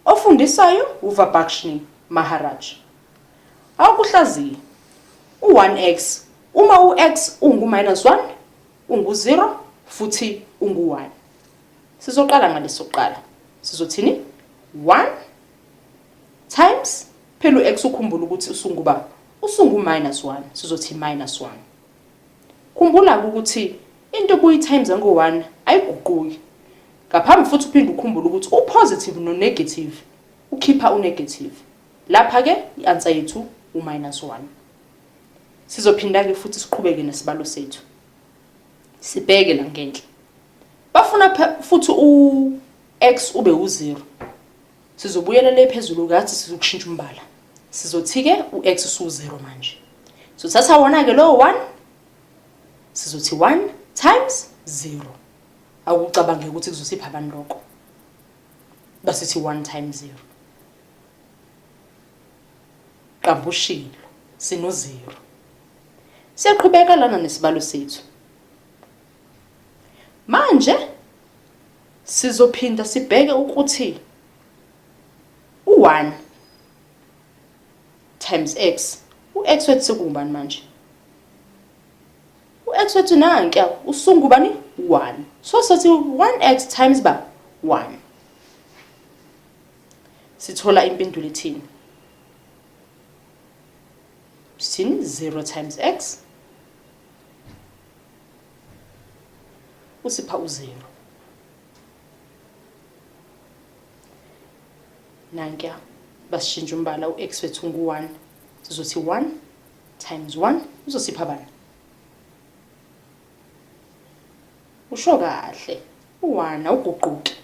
Ofundisayo uVabakshni Maharaj. Awukuhlaziye. U-1x uma u-x ungu-minus 1, ungu-0 futhi ungu-1. Sizoqala ngalesokuqala. Sizothini? 1 times phela u-x ukhumbula ukuthi usunguba usungu-minus 1 sizothi minus 1. Khumbula-ke ukuthi into obuyi-times ngo-1 ayiguquki. Ngaphambi futhi uphinde ukhumbule ukuthi u-positive no-negative ukhipha u-negative. Lapha-ke i-answer yethu u-minus 1. Sizophinda-ke futhi siqhubeke nesibalo sethu. Sibheke la ngenhla. Bafuna futhi u-x ube u-0. Sizobuyela le phezulu kathi sizokushintsha umbala. Sizothi-ke u-x usu-0 manje. Sothatha wona-ke lowo 1, sizothi 1 times 0. Awukucabange ukuthi kuzosipha bani lokho. Basithi 1 times 0. Qambushilo, sino-0. Siyaqhubeka lana nesibalo sethu. Manje sizophinda sibheke ukuthi u-1 times x, u-x wethu sekungubani manje? U-x wethu nankiya usungubani? 1. So sothi 1x times ba 1. Sithola impendulo ethini? Sithini? 0 times x usipha u-0. Nankiya basishintsha umbala, u-x wethu ngu-1. Sizothi 1 times 1 uzosipha bani? Usho kahle, u-1 awuguquki.